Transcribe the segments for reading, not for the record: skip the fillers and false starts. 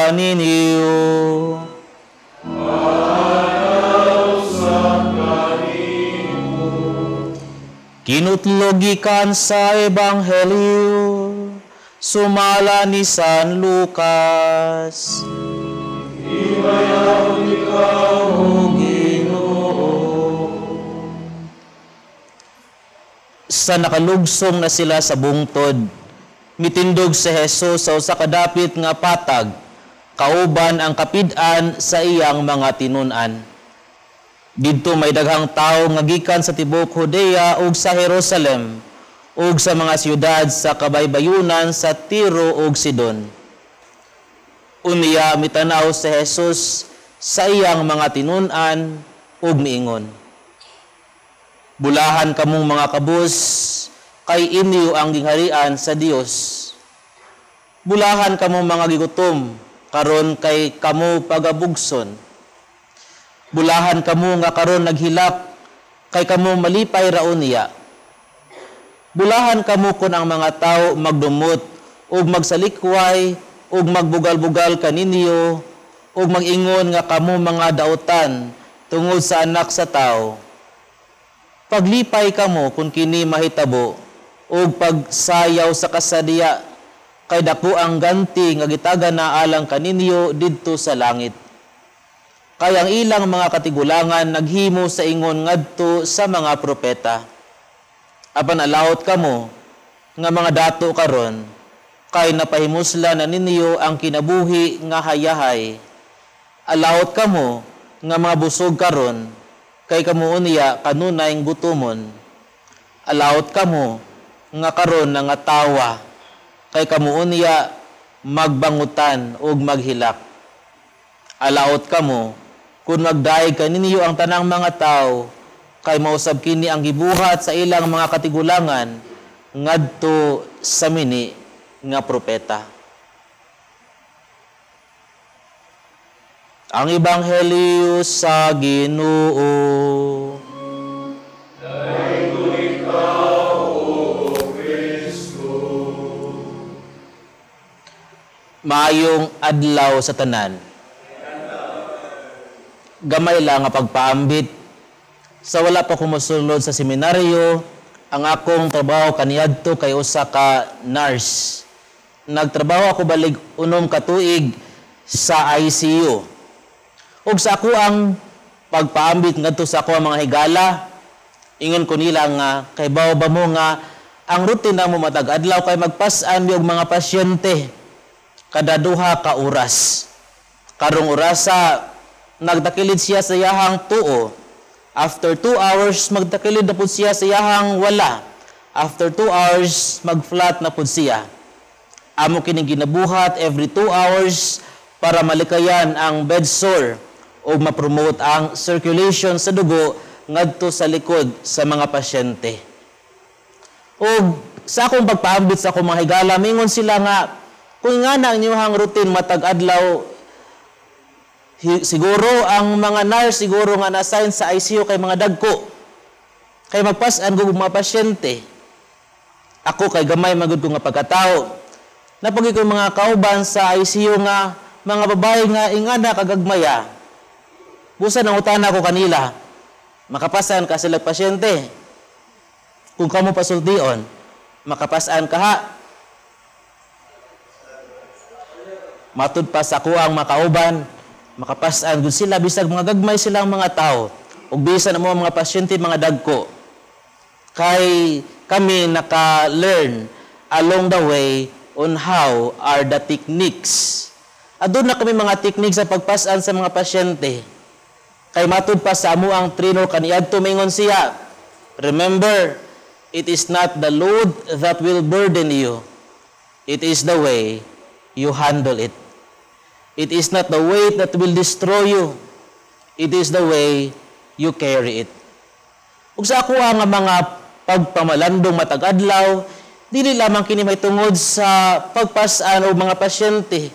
Kaninyo. Kinutlo gikan sa Ebanghelyo sumala ni San Lucas. Himayaon ikaw, O Ginoo. Sa nakalugsong na sila sa bungtod, mitindog si Jesus sa usa ka dapit nga patag, kauban ang kapid-an sa iyang mga tinun-an. Didto may daghang tawo nga gikan sa tibuok Judea ug sa Jerusalem ug sa mga siyudad sa kabaybayunan sa Tiro ug Sidon. Unya mitanaw si Jesus sa iyang mga tinun-an ug miingon, "Bulahan kamong mga kabus, kay inyo ang gingharian sa Dios. Bulahan kamong mga gigutom, karon kay kamo pagabugson. Bulahan kamo nga karon naghilak, kay kamo malipay ra unya. Bulahan kamo kun ang mga tawo magdumot ug magsalikway ug magbugal-bugal kaninyo ug mag-ingon nga kamo mga dautan tungod sa Anak sa Tawo. Paglipay kamo kun kini mahitabo ug pagsayaw sa kasadya, kay dako ang ganti nga gitagan na alang kaninyo didto sa langit. Kay ang ilang mga katigulangan naghimo sa ingon ngadto sa mga propeta. Apan alawot kamo nga mga dato karon, kay napahimusla na ninyo ang kinabuhi nga hayahay. Alawot kamo nga mga busog karon, kay kamo unya kanunay gutomon. Alawot kamo nga karon nangatawa, kay kamo unya magbangutan ug maghilak. Alaot kamo kun magdayeg kaninyo ang tanang mga tawo, kay mausab kini ang gibuhat sa ilang mga katigulangan ngadto sa mini nga propeta." Ang Ebanghelyo sa Ginoo. Dayeg ikaw, O Kristo. Maayong adlaw sa tanan. Gamay lang nga pagpaambit. Sa wala pa kumusulod sa seminaryo, ang akong trabaho kaniadto kay usa ka nurse. Nagtrabaho ako balig 6 ka tuig sa ICU. Ug sa ako ang pagpaambit ngadto sa ako ang mga higala, ingon ko nila nga kay bawo ba mo nga ang routine namo matag adlaw kay magpas-an mi og mga pasyente kada 2 ka oras. Karong orasa nagtakilid siya sa iyahang tuo. After 2 hours, magtakilid na pud siya sa iyahang wala. After 2 hours, mag-flat na pud siya. Amo kining ginabuhat every 2 hours para malikayan ang bed sore o ma-promote ang circulation sa dugo ngadto sa likod sa mga pasyente. O sa akong pagpaambit sa akong mga higala, mingon sila nga, kung nga na ang inyong routine matag adlaw, siguro ang mga nurse siguro nga na-assign sa ICU kay mga dagko. Kay magpas-an ko mga pasyente. Ako kay gamay magud ko nga pagkatao. Napagi ko mga kauban sa ICU nga mga babae nga ingana kagagmaya. Busa nang utana ko kanila. Makapasan ka sila pasyente. Kung kamo pasultion, makapasan ka ha. Matud pa sa ako ang makauban, makapasan gud sila bisag mga gagmay silang mga tao ug bisan amo ang mga pasyente mga dagko. Kay kami naka-learn along the way on how are the techniques. Aduna kami mga techniques sa pagpasan sa mga pasyente. Kay matud pa sa amo ang trainer kaniadto mingon siya, remember, it is not the load that will burden you. It is the way you handle it. It is not the weight that will destroy you. It is the way you carry it. Ug sa ako nga mga pagpamalandong matag adlaw, dili lamang kini mahitungod sa pagpas-an og mga pasyente.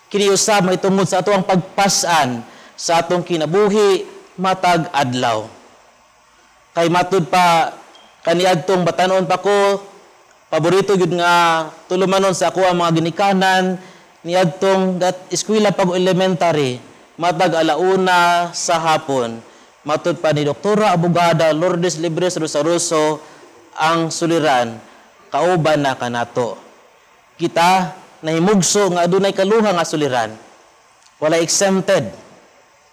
Kini usab mahitungod sa ato ang pagpas-an sa atong kinabuhi matag adlaw. Kay matud pa kaniadtong batan-on pa ko, paborito gyud nga tulumanon sa ako ang mga ginikanan, Niadtong dat eskwela pag elementary, matag 1:00 sa hapon, matud pa ni Doktora Abogada Lourdes Libres Rosaroso, ang suliran kauban na kanato. Kita nahimugso nga adunay kaluha nga suliran. Wala exempted.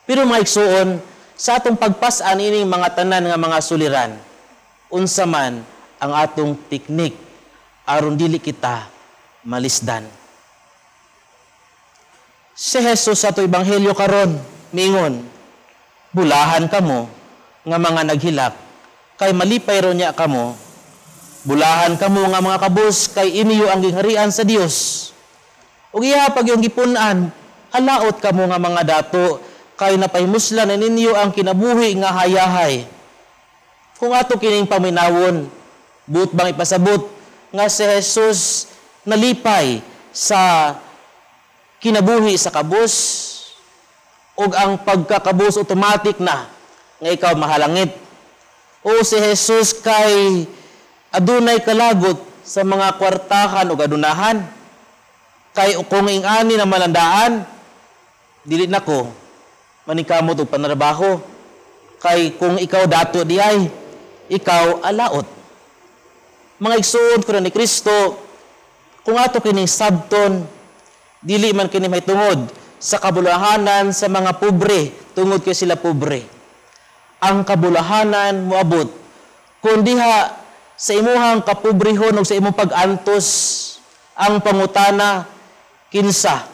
Pero mga igsuon, sa atong pagpas-an ining mga tanan nga mga suliran, unsa man ang atong teknik aron dili kita malisdan? Si Jesus sa ato ebanghelyo karon miingon, "Bulahan kamo nga mga naghilak, kay malipay ro niya kamo. Bulahan kamo nga mga kabus, kay inyo ang gingharian sa Dios." Ug iya pag yung gipun-an, "Halaot kamo nga mga dato, kay napahimuslan na ninyo ang kinabuhi nga hayahay." Kung ato kining paminawon, buot bang ipasabot nga si Jesus nalipay sa kinabuhi sa kabus ug ang pagkakabus automatic na nga ikaw mahalangit? O si Jesus kay adunay kalagot sa mga kwartahan o adunahan? Kay kung ingani na malandaan, dili nako manikamot og panrabaho. Kay kung ikaw dato diay, ikaw alaot. Mga igsuon ko ni Kristo, kung ato kining sabton, dili man kini mahitungod sa kabulahanan sa mga pobre tungod kay sila pobre. Ang kabulahanan moabot kung diha sa imuhang kapobrehon o sa imong pag-antos, ang pangutana, kinsa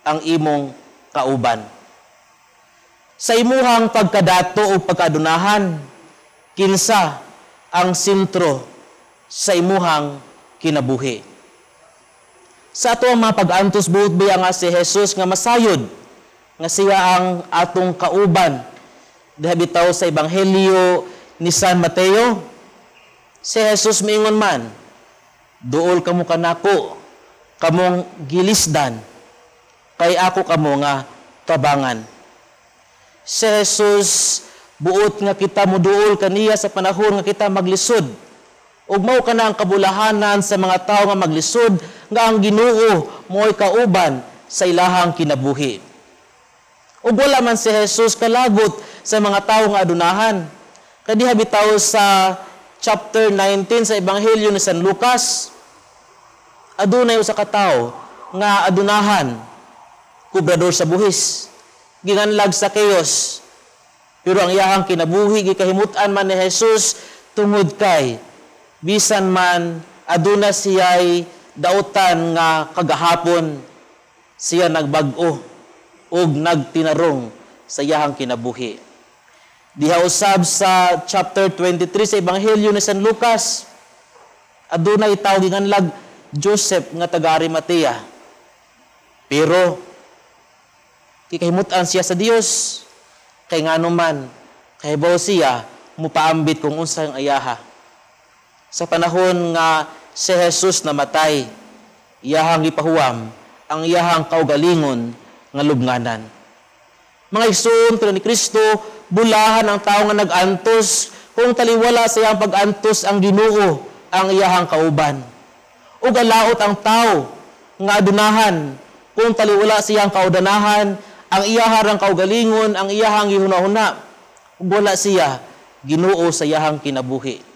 ang imong kauban? Sa imuhang pagkadato o pagkadunahan, kinsa ang sentro sa imuhang kinabuhi? Sa ato ang mga pag-antos, buot biya nga si Jesus nga masayod nga siya ang atong kauban? Diha bitaw sa Ebanghelyo ni San Mateo, si Jesus miingon man, "Duol kamo kanako, kamong gilisdan, kay ako kamo nga tabangan." Si Jesus buot nga kita muduol kaniya sa panahon nga kita maglisod. Ug mao kana ang kabulahanan sa mga tawo nga maglisod nga ang Ginoo mo'y kauban sa ilahang kinabuhi. Ug wala man si Jesus kalagot sa mga tawo nga adunahan. Kadiha bitaw sa chapter 19 sa Ebanghelyo ni San Lucas, adunay usa ka tawo nga adunahan, kubrador sa buhis, ginganlag Zacchaeus. Pero ang iyahang kinabuhi gikahimut-an man ni Jesus tungod kay bisan man aduna siya'y dautan nga kagahapon, siya nagbag-o ug nagtinarong sa iyahang kinabuhi. Diha usab sa chapter 23 sa Ebanghelyo ni San Lucas, adunay tawo ginganlag Joseph nga taga Arimatea. Pero kikahimut-an siya sa Dios kay ngano man kahibaw siya mupaambit kung unsa ang ayaha. Sa panahon nga si Jesus namatay, iyahang gipahuwam ang iyahang kaugalingon nga lubnganan. Mga igsoon ni Kristo, bulahan ang tao nga nag-antos kung taliwala sa iyang pag-antos ang Ginoo ang iyahang kauban. Ug alaot ang tao nga adunahan kung taliwala sa iyang kaudanahan, ang iyahang kaugalingon, ang iyahang gihuna-huna, ug wala siya Ginoo sa iyahang kinabuhi.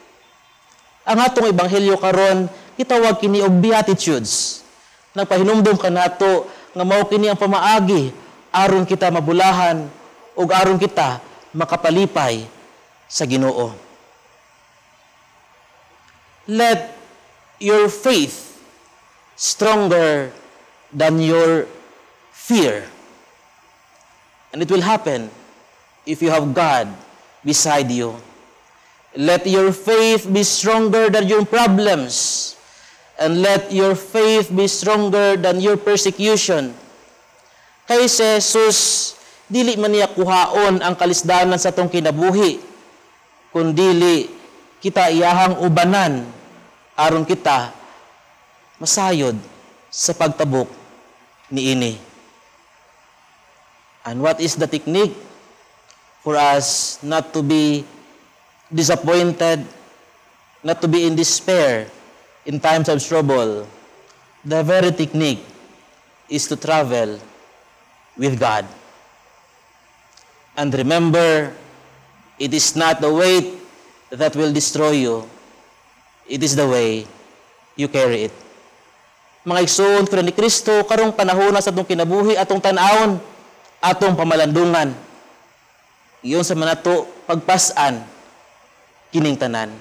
Ang atong ebanghelyo karon gitawag kini og Beatitudes. Nagpahinumdum kanato nga mao kini ang pamaagi aron kita mabulahan ug aron kita makapalipay sa Ginoo. Let your faith stronger than your fear. And it will happen if you have God beside you. Let your faith be stronger than your problems. And let your faith be stronger than your persecution. Kay si Jesus, dili man niya kuhaon ang kalisdanan sa atong kinabuhi, kundili kita iyahang ubanan aron kita masayod sa pagtabok niini. And what is the technique for us not to be disappointed, not to be in despair in times of trouble? The very technique is to travel with God. And remember, it is not the weight that will destroy you. It is the way you carry it. Mga igsoon ko ni Kristo, karong panahon na sa atong kinabuhi, atong tan-awon, atong pamalandungan. Giunsa man nato pagpas-an kining tanan?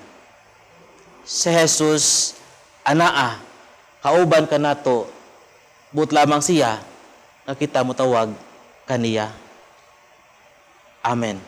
Si Jesus anaa, kauban kanato, buot lamang siya nga kita motawag kaniya. Amen.